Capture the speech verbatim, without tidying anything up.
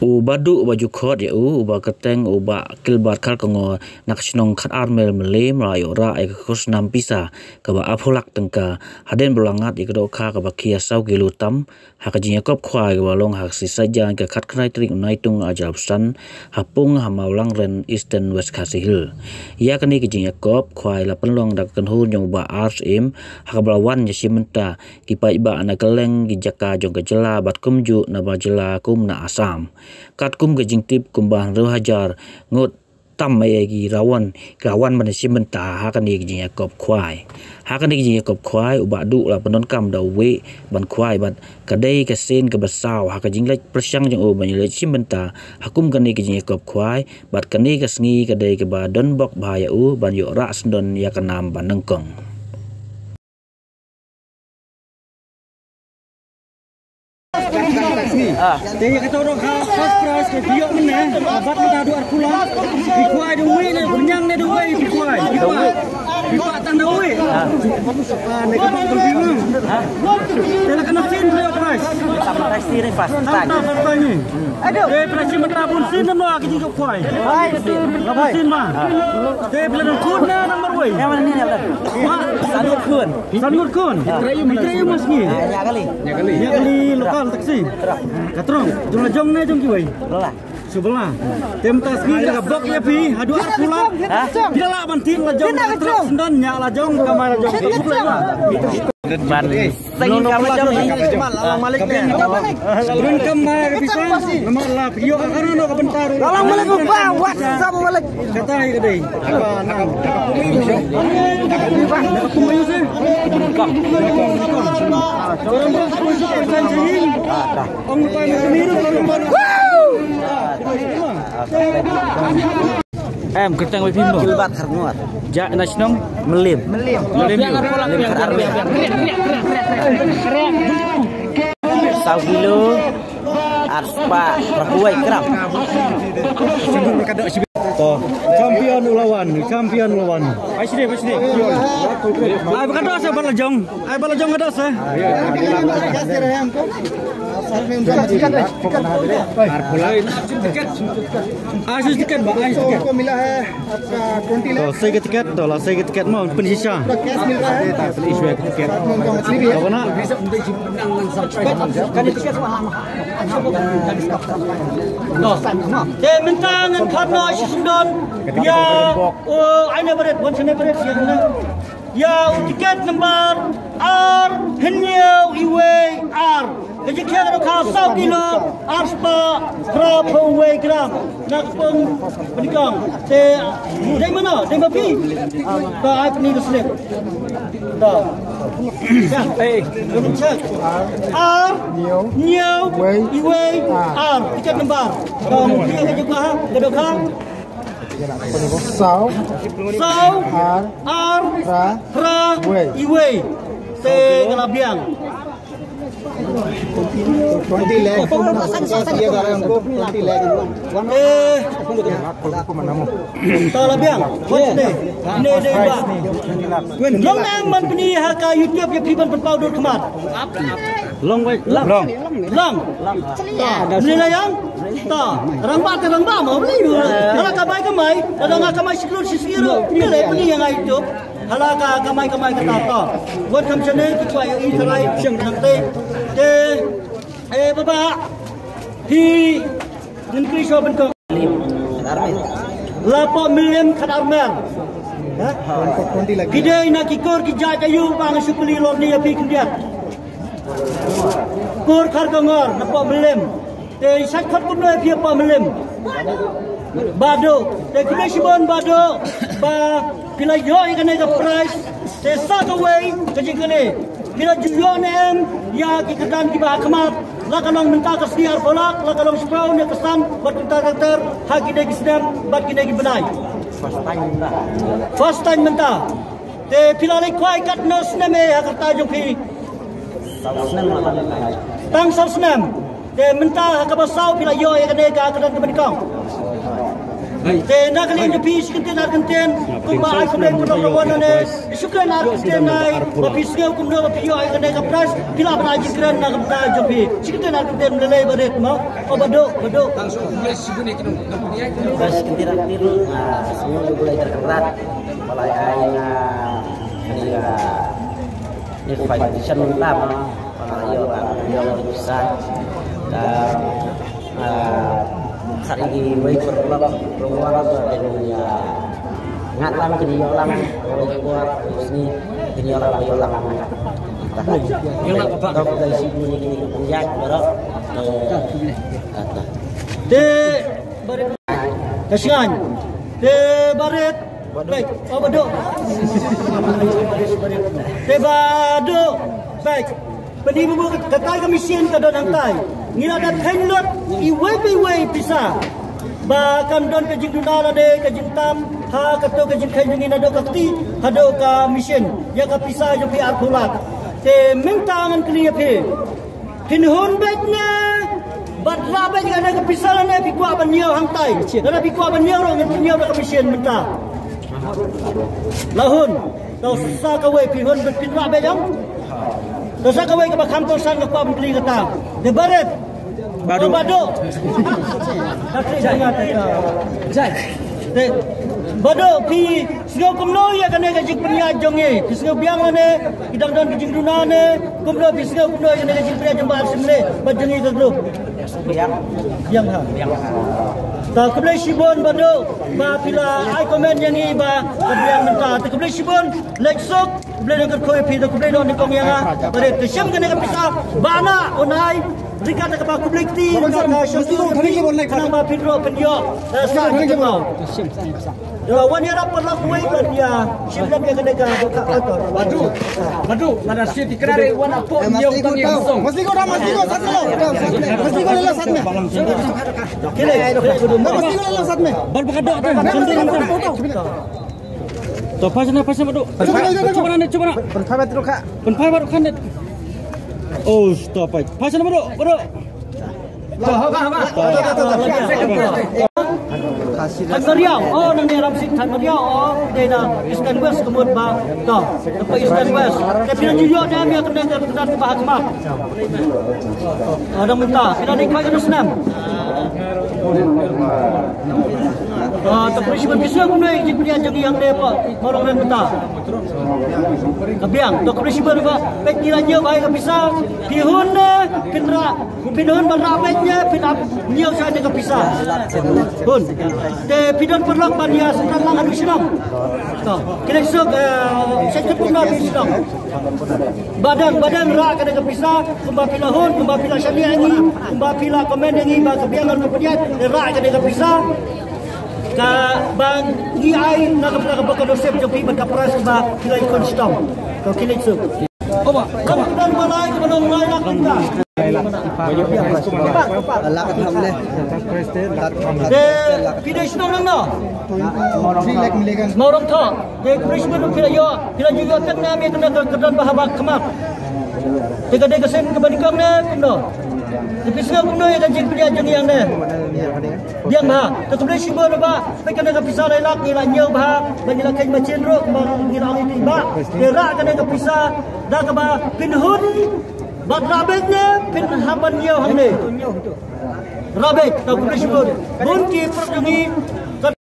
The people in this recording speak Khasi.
U Bah Duh uba ju khot ïa u, uba kyrteng u Bah Gilbert Kharkongor, na ka shnong Khatar Mel Mylliem, la ïoh rah ïa ka khusnam pisa kaba arphew lak tyngka hadien ba u la ngat ïa ka dohkha kaba khia saw kilo tam ha ka jingïakop khwai kaba long ha ka sngi Saitjaiñ, ka khatkhyndai tarik u Naitung arhajar arphew san, ha pung ha Mawlangren, Eastern West Khasi Hills. Ïa kane ka jingïakop khwai la pynlong da ka kynhun jong u Bah R Syiem, ha kaba la wan ïashim bynta ki paidbah na kylleng ki jaka jong ka jylla bad kumjuh na ba jylla kum na Assam. Katkum ka jingtip, kumba hynriew hajar ngut tam ïa ki la wan, ki la wan ban ïashim bynta ha kane ka jingïakop khwai. Ha kane ka jingïakop khwai, u Bah Duh la pyndonkam da uwei ban khwai bad ka dei ka sien kaba saw ha ka jingleit pyrshang jong u ban ïaleit shim bynta ha kum kane ka jingïakop khwai, bad kane ka sngi ka dei kaba donbok bha ïa u ban ïoh rah syndon ïa ka nam ba nyngkong. Te ïa kata u dohkha first prize ka phi ïoh mynne, bad mynta haduh arphew lak. Phi khwai da uwei ne, pynïang ne da uwei phi khwai? Phi khwai, phi khwai tang da uwei. Ah, ne ka bang ka phi. Te la ka na sien phi ïoh prize. Tang ta first prize ni. Te phi la shim bynta bun sien ne em, ka jingïoh khwai? Bun sien ma. Te phi la don khun ne namar wei? San ngut khun. San ngut khun. Phi trei ïa u ma sngi? Ñiah kali. Ñiah kali, local taxi. Ka truck jong la jong ne jong kiwei? Shu bylla. Te mynta sngi ka bok ïa phi haduh arphew lak. Phi la lah ban thied la jong ka truck, syndon, ñiah la jong, kamai la jong. Ban seng kam la jong. Rin kam ma ka pisa. Namar la phi ïoh ka kano ka bynta ruh. Salam alaikum, Bah. Wa salam alaikum. Kata hi ka dei. Ba nang. Ba nang. Ba nang. Em, kyrteng wei phim mo? Gilbert Kharkongor. Ja na shnong? Mylliem. Mylliem. Mylliem. Mylliem Khatar Mel. Saw kilo. Arspah, berapa wei gram? To, champion u la wan, champion u la wan. Ai sini, ai sini. Ai, bukan dosa, bala jong. Ai, bala jong ada sa. Ai, sini tiket, ba, ai, sini tiket. To, sei ka tiket, to la sei ka tiket mo, pynshisha. Te mynta ngan khot noh shi syndon ïa, uh, ai ne barit, wan shane barit ïa, ïa u tiket number ar hynñiew iwei ar. Ka jingkhia ka dohkha saw kilo, arspah phra phew wei gram. Na ka pung pynïakong. Te dei mano, dei ma phi? Ba ai pyni ka slip. Da. Ei, check. Ar hynñiew iwei ar. Tiket number. Ka phi ka jingkhia ka dohkha. Saw. Saw. Ar. Ar. Phra. Phra. Wei. Iwei. Te ka la biang. Twenty lakh. Ye kar rahe hain humko, twenty lakh. Eh. To la biang. What's the name? Ne, ne, ba. Long nang man pyni ha ka YouTube ïa phi ban pynpaw dur khmat. Long wei, long. Long. Long. Long. Ni la yang. Ta, rangbah te rangbah ma, beli. Hala ka bai ka mai, hala nga ka mai siklut si siro. Ni le puni yang ai tu. Hala ka, ka mai, ka mai ka ta ta. Wat kam chane ki kwai i trai siang nang te. Te, eh, baba. Hi, ngan kri sho ben ko. La po milim Khatar Mel. Ha? Ki dei na ki kur ki jait ayu ba nga shu peli lor ni api khyndiat. Kur Kharkongor, na po milim. Te i sait khot kumno ïa phi ha Pamlem? Bado. Te khublei shibun Bado ba phi la ïoh ïa kane ka prize. Te sa kawei ka jingkylli, phi la ju ïoh ne em ïa ki kyrdan kiba ha khmat, la ka long mynta ka sngi arphew lak, la ka long shiphew ne ka san bad kumta ter ter ha kine ki snem bad kine ki bnai? First time mynta. Te phi la leit khwai katno snem eh ha ka rta jong phi? Tang saw snem. Te mynta ha kaba saw phi la ïoh ïa kane ka kyrdan kaba nyngkong. Te na ka liang jong phi shi kyntien ar kyntien kumba ai kumne kumno ka wan ne. Shi kyntien ar kyntien nai ba phi sngew kumno ba phi ïoh ai kane ka prize, phi lah ban ai jingkren na ka bynta jong phi. Shi kyntien ar kyntien lei lei ba rit mo. O Baduh, Baduh. Bas kyntien ar kyntien, ah, sngew ïa U Blei tyrkhong rat. Ba la ai nga kane ka, ni ka five edition mynta mo. Ba la ïoh, ba la ïoh pisa. Ka, ah, khat ïa kiwei paralok, paralok ba kin ïa ngat lang, kin ïoh lang, kawei ka por, kawei ka sngi, kin ïoh lang, ïoh lang. Ïoh lang, papa. Khublei shibun ïa kine ki pynïaid baroh. Te, Te shngaiñ. Te barit. Beit. O Baduh. Te Baduh. Beit. Pynban buh katai ka machine ka don hangtai. Ngi la da kheiñ lut iwei pa iwei pisa. Ba kan don ka jingduna lane ka jingtam ha kato ka jingkheiñ jong ngi naduh ka kti haduh ka machine. Ïa ka pisa jong phi arphew lak. Te mynta ngan kylli ïa phi. Phin hun beit ne bad rah beit ïa kane ka pisa lane phi kwah ban ñiew hangtai? Lane phi kwah ban ñiew ruh, ngin pynñiew da ka machine mynta. La hun. Tang sa kawei phi hun beit, phin rah beit ïa. Tang sa kawei kaba kham kongsan nga kwah ban kylli kata. Te barit. Baduh. Baduh. Te Baduh, phi sngew kumno ïa kane ka jingpynïaid jong ngi? Phi sngew biang lane ki dang don ki jingduna ne? Kumno phi sngew kumno ïa kane ka jingpynïaid jong Bah Arshimle bad jong ngi ka group? Biang. Biang ha. Biang ha. Ta khublei shibun Baduh ba phi la ai comment ïa ngi ba ka biang mynta. Ta khublei shibun, leit suk, khublei nongkyrkhu ïa phi, ta khublei nongnyngkong ïa nga. Barit, te shim kane ka pisa ba na u nai. Rika ta kaba khublei kti, rika ta shim kti, khnang ba phin ruh phin ïoh. Sa ka jingmau. Wan ïarap paralok wei ban ïa shim lem ïa kane ka dohkha altar. Madu, madu, mana siti kra re wan apo ïa utang ïa song. Mesti kau dah, mesti kau sat me. Mesti kau lela sat me. Kile, mesti kau lela sat me. Bal bakadok tu. To, pas na, pas na, Madu. Cuba na, cuba na. Pynphai bad ruh kha. Pynphai bad ruh kha. Oh, stop. Pas na, Madu, Madu. Than Mariaw, oh, nang ne Ramsing Than Mariaw, oh, dei na Eastern West ka mut ba, to, na pa Eastern West. Te phi ju ïoh ne em ïa kane ka kyrdan ba ha khmat. Ah, dang mynta, phi la dei khwai ka snem. Ah, to phi shi ban phi snem ne, jingpynïaid jong ngi hangne pa Mawrong Reng mynta. Ka biang, to khublei shibun ba peit ngi la ñiew bha ïa ka pisa. Phi hun ne phin rah, phin hun ban rah beit ne phin hap ñiew shwa ïa ka pisa. Hun. Te phi don paralok ban ïa sngewthuh lang haduh shnong. To, kine suk, eh, sngewthuh kumno haduh shnong. Ba dang, ba dang rah kane ka pisa, kumba phi la hun, kumba phi la shaniah ïa ngi, kumba phi la comment ïa ngi ba ka biang ka pynïaid, te rah kane ka pisa. Kaba ngi ai na ka bynta kaba ka dohsep jong phi bad ka prize kaba phi la ïakhun shitom. Ko khie leit suk. Kaba kaba don ba lai kaba don lai lak kynta. Lak kynta ne. Te phi dei shnong nangno? Mawrong Thoh. Te khublei shibun phi la ïoh, phi la ju ïoh tang ne me kane ka kyrdan ba haba khmat. Te ka dei ka sien kaba nyngkong ne kumno? Te phi sngew kumno ïa ka jingpynïaid jong ngi hangne? Biang bha. Te khublei shibun ba peit kane ka pisa lai lak ngi la ñiew bha, ba ngi la kheiñ machine ruh ba ngi la ong ïa phi ba te rah kane ka pisa da kaba phin hun bad rah beit ne phin hap ban ñiew hangne. Rah beit, te khublei shibun. Bun ki paralok jong ngi.